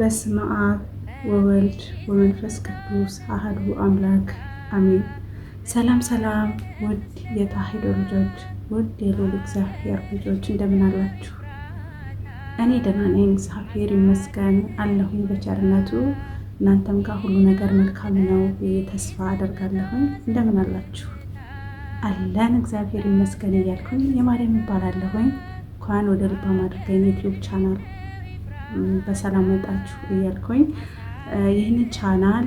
በስመ አብ ወወልድ ወመንፈስ ቅዱስ አህዱ አምላክ አሜን። ሰላም ሰላም፣ ውድ የተዋሕዶ ልጆች፣ ውድ የልዑል እግዚአብሔር ልጆች እንደምን አላችሁ? እኔ ደህና ነኝ፣ እግዚአብሔር ይመስገን አለሁኝ በቸርነቱ። እናንተም ጋር ሁሉ ነገር መልካም ነው ብዬ ተስፋ አደርጋለሁኝ። እንደምን አላችሁ? አለን እግዚአብሔር ይመስገን እያልኩኝ የማርያም እባላለሁኝ። እንኳን ወደ ልባም አድርገኝ ዩቲዩብ ቻናል በሰላም መጣችሁ እያልኩኝ ይህንን ቻናል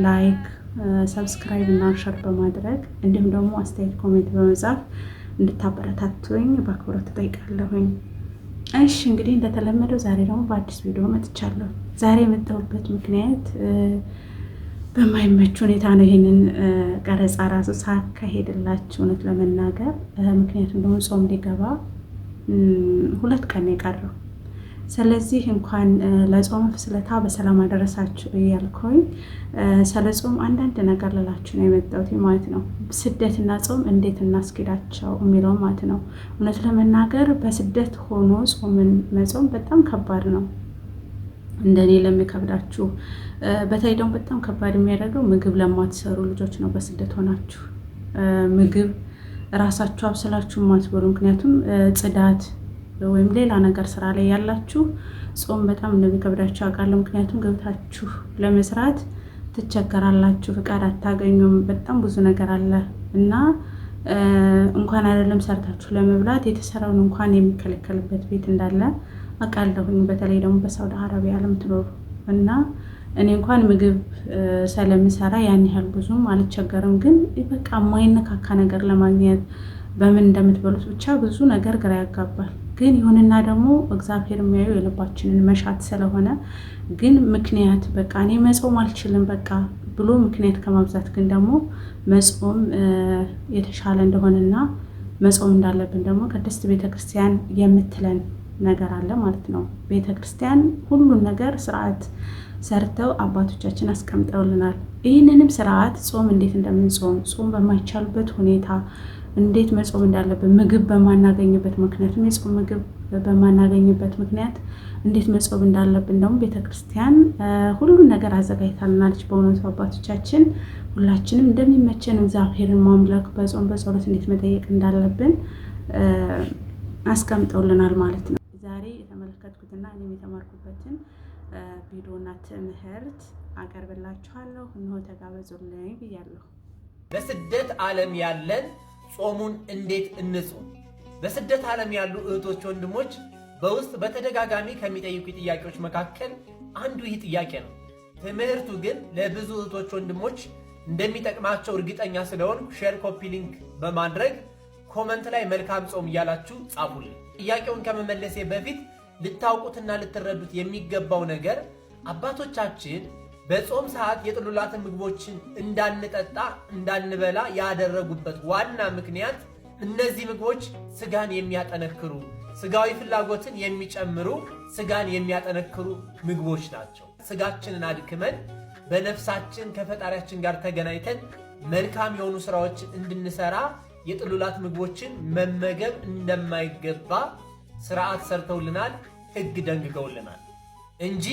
like፣ subscribe እና share በማድረግ እንዲሁም ደግሞ አስተያየት comment በመጻፍ እንድታበረታቱኝ በአክብሮት እጠይቃለሁኝ። እሺ፣ እንግዲህ እንደተለመደው ዛሬ ደግሞ በአዲስ ቪዲዮ መጥቻለሁ። ዛሬ የመጣሁበት ምክንያት በማይመች ሁኔታ ነው ይህንን ቀረጻ ራሱ ሳካሄድላችሁ እውነት ለመናገር፣ ምክንያቱም ደግሞ ጾም ሊገባ 2 ቀን የቀረው። ስለዚህ እንኳን ለጾመ ፍልሰታ በሰላም አደረሳችሁ እያልኩኝ ስለ ጾም አንዳንድ ነገር ልላችሁ ነው የመጣሁት ማለት ነው። ስደትና ጾም እንዴት እናስኬዳቸው የሚለው ማለት ነው። እውነት ለመናገር በስደት ሆኖ ጾምን መጾም በጣም ከባድ ነው። እንደኔ ለሚከብዳችሁ፣ በተለይ ደግሞ በጣም ከባድ የሚያደርገው ምግብ ለማትሰሩ ልጆች ነው። በስደት ሆናችሁ ምግብ ራሳችሁ አብስላችሁ ማትበሉ፣ ምክንያቱም ጽዳት ወይም ሌላ ነገር ስራ ላይ ያላችሁ ጾም በጣም እንደሚከብዳችሁ አውቃለሁ። ምክንያቱም ገብታችሁ ለመስራት ትቸገራላችሁ፣ ፍቃድ አታገኙም። በጣም ብዙ ነገር አለ እና እንኳን አይደለም ሰርታችሁ ለመብላት የተሰራውን እንኳን የሚከለከልበት ቤት እንዳለ አውቃለሁኝ። በተለይ ደግሞ በሳውዲ አረቢያ ለምትኖሩ እና እኔ እንኳን ምግብ ስለምሰራ ያን ያህል ብዙም አልቸገርም። ግን በቃ የማይነካካ ነገር ለማግኘት በምን እንደምትበሉት ብቻ ብዙ ነገር ግራ ያጋባል። ግን ይሁንና ደግሞ እግዚአብሔር የሚያየው የልባችንን መሻት ስለሆነ ግን ምክንያት በቃ እኔ መጾም አልችልም በቃ ብሎ ምክንያት ከማብዛት ግን ደግሞ መጾም የተሻለ እንደሆነና መጾም እንዳለብን ደግሞ ቅድስት ቤተክርስቲያን የምትለን ነገር አለ ማለት ነው። ቤተክርስቲያን ሁሉን ነገር ስርዓት ሰርተው አባቶቻችን አስቀምጠውልናል። ይህንንም ስርዓት ጾም እንዴት እንደምንጾም፣ ጾም በማይቻልበት ሁኔታ እንዴት መጾም እንዳለብን፣ ምግብ በማናገኝበት፣ ምክንያቱም የጾም ምግብ በማናገኝበት ምክንያት እንዴት መጾም እንዳለብን ደግሞ ቤተክርስቲያን ሁሉን ነገር አዘጋጅታልናለች። በእውነቱ አባቶቻችን ሁላችንም እንደሚመቸን እግዚአብሔርን ማምለክ በጾም በጸሎት እንዴት መጠየቅ እንዳለብን አስቀምጠውልናል ማለት ነው። ዛሬ የተመለከትኩትና እኔም የተማርኩበትን ቪዲዮና ትምህርት አቀርብላችኋለሁ። እነሆ ተጋበዙልኝ ብያለሁ። በስደት ዓለም ያለን ጾሙን እንዴት እንጹም? በስደት ዓለም ያሉ እህቶች ወንድሞች በውስጥ በተደጋጋሚ ከሚጠይቁ ጥያቄዎች መካከል አንዱ ይህ ጥያቄ ነው። ትምህርቱ ግን ለብዙ እህቶች ወንድሞች እንደሚጠቅማቸው እርግጠኛ ስለሆንኩ share፣ copy link በማድረግ comment ላይ መልካም ጾም እያላችሁ ጻፉልኝ። ጥያቄውን ከመመለሴ በፊት ልታውቁትና ልትረዱት የሚገባው ነገር አባቶቻችን በጾም ሰዓት የጥሉላትን ምግቦችን እንዳንጠጣ እንዳንበላ ያደረጉበት ዋና ምክንያት እነዚህ ምግቦች ስጋን የሚያጠነክሩ፣ ስጋዊ ፍላጎትን የሚጨምሩ፣ ስጋን የሚያጠነክሩ ምግቦች ናቸው። ስጋችንን አድክመን በነፍሳችን ከፈጣሪያችን ጋር ተገናኝተን መልካም የሆኑ ስራዎችን እንድንሰራ የጥሉላት ምግቦችን መመገብ እንደማይገባ ስርዓት ሰርተውልናል፣ ሕግ ደንግገውልናል እንጂ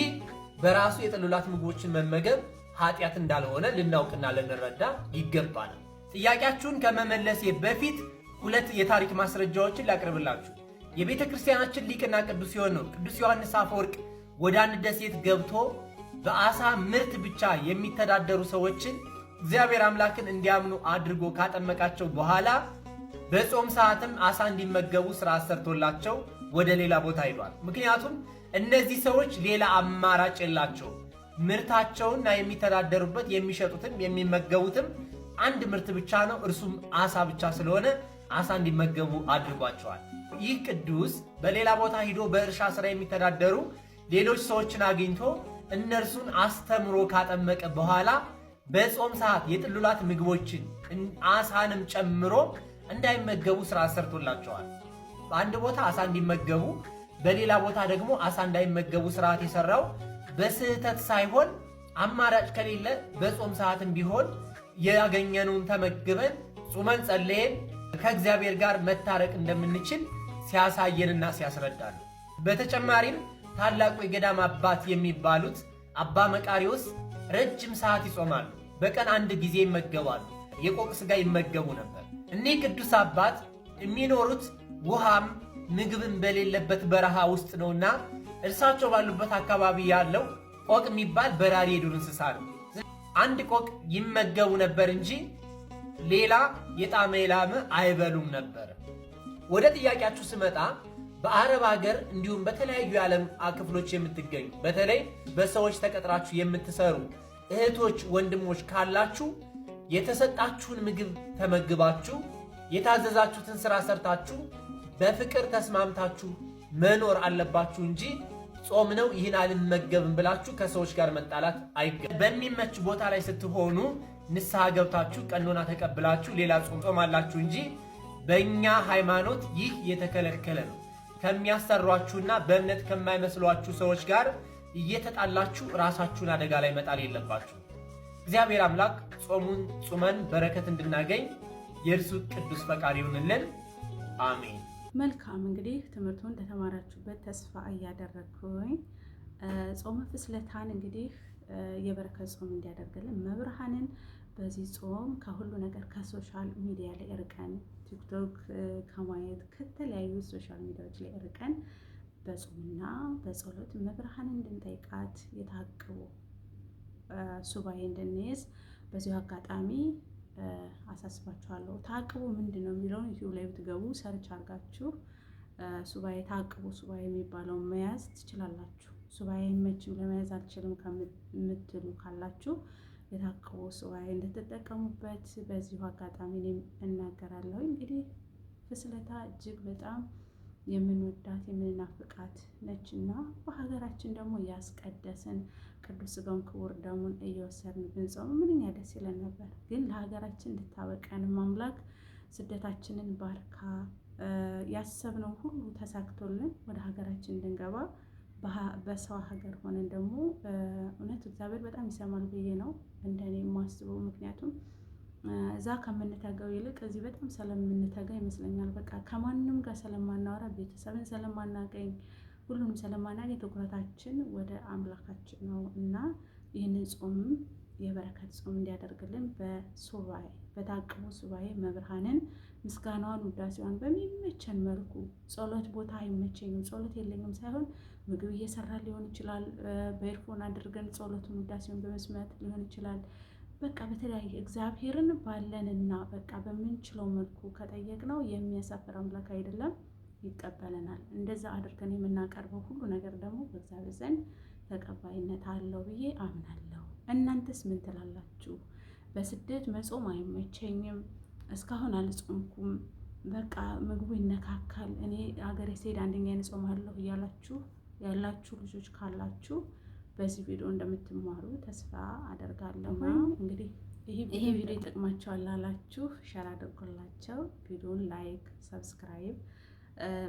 በራሱ የጥሉላት ምግቦችን መመገብ ኃጢአት እንዳልሆነ ልናውቅና ልንረዳ ይገባል። ጥያቄያችሁን ከመመለሴ በፊት ሁለት የታሪክ ማስረጃዎችን ላቅርብላችሁ። የቤተ ክርስቲያናችን ሊቅና ቅዱስ የሆነው ቅዱስ ዮሐንስ አፈወርቅ ወደ አንድ ደሴት ገብቶ በአሳ ምርት ብቻ የሚተዳደሩ ሰዎችን እግዚአብሔር አምላክን እንዲያምኑ አድርጎ ካጠመቃቸው በኋላ በጾም ሰዓትም አሳ እንዲመገቡ ስርዓት ሰርቶላቸው ወደ ሌላ ቦታ ሂዷል። ምክንያቱም እነዚህ ሰዎች ሌላ አማራጭ የላቸውም። ምርታቸውና የሚተዳደሩበት የሚሸጡትም የሚመገቡትም አንድ ምርት ብቻ ነው። እርሱም አሳ ብቻ ስለሆነ አሳ እንዲመገቡ አድርጓቸዋል። ይህ ቅዱስ በሌላ ቦታ ሂዶ በእርሻ ስራ የሚተዳደሩ ሌሎች ሰዎችን አግኝቶ እነርሱን አስተምሮ ካጠመቀ በኋላ በጾም ሰዓት የጥሉላት ምግቦችን አሳንም ጨምሮ እንዳይመገቡ ስራ ሰርቶላቸዋል። በአንድ ቦታ አሳ እንዲመገቡ በሌላ ቦታ ደግሞ አሳ እንዳይመገቡ ስርዓት የሰራው በስህተት ሳይሆን አማራጭ ከሌለ በጾም ሰዓትም ቢሆን ያገኘነውን ተመግበን ጾመን ጸልየን ከእግዚአብሔር ጋር መታረቅ እንደምንችል ሲያሳየንና ሲያስረዳን፣ በተጨማሪም ታላቁ የገዳም አባት የሚባሉት አባ መቃሪዎስ ረጅም ሰዓት ይጾማሉ። በቀን አንድ ጊዜ ይመገባሉ። የቆቅ ሥጋ ይመገቡ ነበር። እኒህ ቅዱስ አባት የሚኖሩት ውሃም ምግብም በሌለበት በረሃ ውስጥ ነውና እርሳቸው ባሉበት አካባቢ ያለው ቆቅ የሚባል በራሪ የዱር እንስሳ ነው። አንድ ቆቅ ይመገቡ ነበር እንጂ ሌላ የጣመ የላመ አይበሉም ነበር። ወደ ጥያቄያችሁ ስመጣ በአረብ ሀገር እንዲሁም በተለያዩ የዓለም ክፍሎች የምትገኙ፣ በተለይ በሰዎች ተቀጥራችሁ የምትሰሩ እህቶች፣ ወንድሞች ካላችሁ፣ የተሰጣችሁን ምግብ ተመግባችሁ፣ የታዘዛችሁትን ስራ ሰርታችሁ፣ በፍቅር ተስማምታችሁ መኖር አለባችሁ እንጂ ጾም ነው ይህን አልመገብም ብላችሁ ከሰዎች ጋር መጣላት አይገባም። በሚመች ቦታ ላይ ስትሆኑ ንስሐ ገብታችሁ፣ ቀኖና ተቀብላችሁ ሌላ ጾም ጾማላችሁ እንጂ በእኛ ሃይማኖት ይህ የተከለከለ ነው። ከሚያሰሯችሁና በእምነት ከማይመስሏችሁ ሰዎች ጋር እየተጣላችሁ ራሳችሁን አደጋ ላይ መጣል የለባችሁ። እግዚአብሔር አምላክ ጾሙን ጹመን በረከት እንድናገኝ የእርሱ ቅዱስ ፈቃድ ይሁንልን። አሜን። መልካም፣ እንግዲህ ትምህርቱን እንደተማራችሁበት ተስፋ እያደረግኩኝ፣ ጾመ ፍልሰታን እንግዲህ የበረከት ጾም እንዲያደርግልን፣ እመብርሃንን በዚህ ጾም ከሁሉ ነገር፣ ከ social media ላይ እርቀን፣ ቲክቶክ ከማየት፣ ከተለያዩ social media ዎች ላይ እርቀን፣ በጾምና በጸሎት እመብርሃንን እንድንጠይቃት፣ የታቅቦ ሱባኤ እንድንይዝ በዚሁ አጋጣሚ አሳስባችኋለሁ። ታቅቦ ምንድን ነው የሚለውን ዩቲዩብ ላይ ብትገቡ search አድርጋችሁ ሱባኤ፣ ታቅቦ ሱባኤ የሚባለውን መያዝ ትችላላችሁ። ሱባኤ መችም ለመያዝ አልችልም ከምትሉ ካላችሁ የታቅቦ ሱባኤ እንድትጠቀሙበት በዚሁ አጋጣሚ እኔም እናገራለሁ። እንግዲህ ፍልሰታ እጅግ በጣም የምንወዳት የምንናፍቃት ነች እና በሀገራችን ደግሞ ያስቀደስን ቅዱስ ሥጋውን ክቡር ደሙን እየወሰድን ብንጾም ምንኛ ደስ ይለን ነበር። ግን ለሀገራችን እንድታበቀን አምላክ ስደታችንን ባርካ፣ ያሰብነው ሁሉ ተሳክቶልን ወደ ሀገራችን እንድንገባ፣ በሰው ሀገር ሆነን ደግሞ እውነት እግዚአብሔር በጣም ይሰማል ብዬ ነው እንደኔ የማስበው። ምክንያቱም እዛ ከምንተጋው ይልቅ እዚህ በጣም ስለምንተጋ ይመስለኛል። በቃ ከማንም ጋር ስለማናወራ፣ ቤተሰብን ስለማናገኝ፣ ሁሉንም ስለማናገኝ ትኩረታችን ወደ አምላካችን ነው እና ይህንን ጾም የበረከት ጾም እንዲያደርግልን በሱባኤ፣ በታቅቦ ሱባኤ እመብርሃንን ምስጋናዋን ውዳሴዋን በሚመቸን መልኩ፣ ጸሎት ቦታ አይመቸኝም፣ ጸሎት የለኝም ሳይሆን ምግብ እየሰራ ሊሆን ይችላል። በ earphone አድርገን ጸሎቱን ውዳሴውን በመስማት ሊሆን ይችላል። በቃ በተለያየ እግዚአብሔርን ባለንና በቃ በምንችለው መልኩ ከጠየቅነው የሚያሳፍር አምላክ አይደለም፣ ይቀበለናል። እንደዛ አድርገን የምናቀርበው ሁሉ ነገር ደግሞ በእግዚአብሔር ዘንድ ተቀባይነት አለው ብዬ አምናለሁ። እናንተስ ምን ትላላችሁ? በስደት መጾም አይመቸኝም፣ እስካሁን አልጾምኩም፣ በቃ ምግቡ ይነካካል፣ እኔ ሀገሬ ስሄድ አንደኛ እጾማለሁ እያላችሁ ያላችሁ ልጆች ካላችሁ በዚህ ቪዲዮ እንደምትማሩ ተስፋ አደርጋለሁ። እንግዲህ ይሄ ቪዲዮ ይጠቅማቸዋል ላላችሁ share አድርጎላቸው፣ ቪዲዮን like፣ subscribe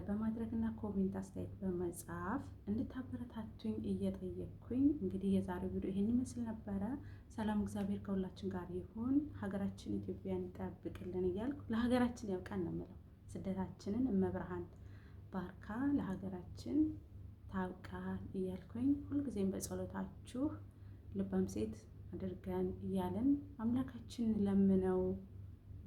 በማድረግ እና comment አስተያየት በመጻፍ እንድታበረታቱኝ እየጠየቅኩኝ እንግዲህ የዛሬው ቪዲዮ ይህን ይመስል ነበረ። ሰላም እግዚአብሔር ከሁላችን ጋር ይሁን። ሀገራችን ኢትዮጵያን ይጠብቅልን እያልኩ ለሀገራችን ያብቃን ነው የምለው። ስደታችንን እመብርሃን ባርካ ለሀገራችን ታብቃ እያልኩኝ፣ ሁልጊዜም በጸሎታችሁ ልባም ሴት አድርገን እያለን አምላካችን ለምነው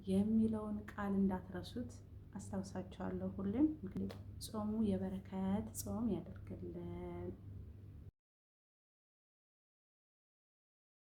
የሚለውን ቃል እንዳትረሱት አስታውሳችኋለሁ። ሁሌም እንግዲህ ጾሙ የበረከት ጾም ያደርግልን።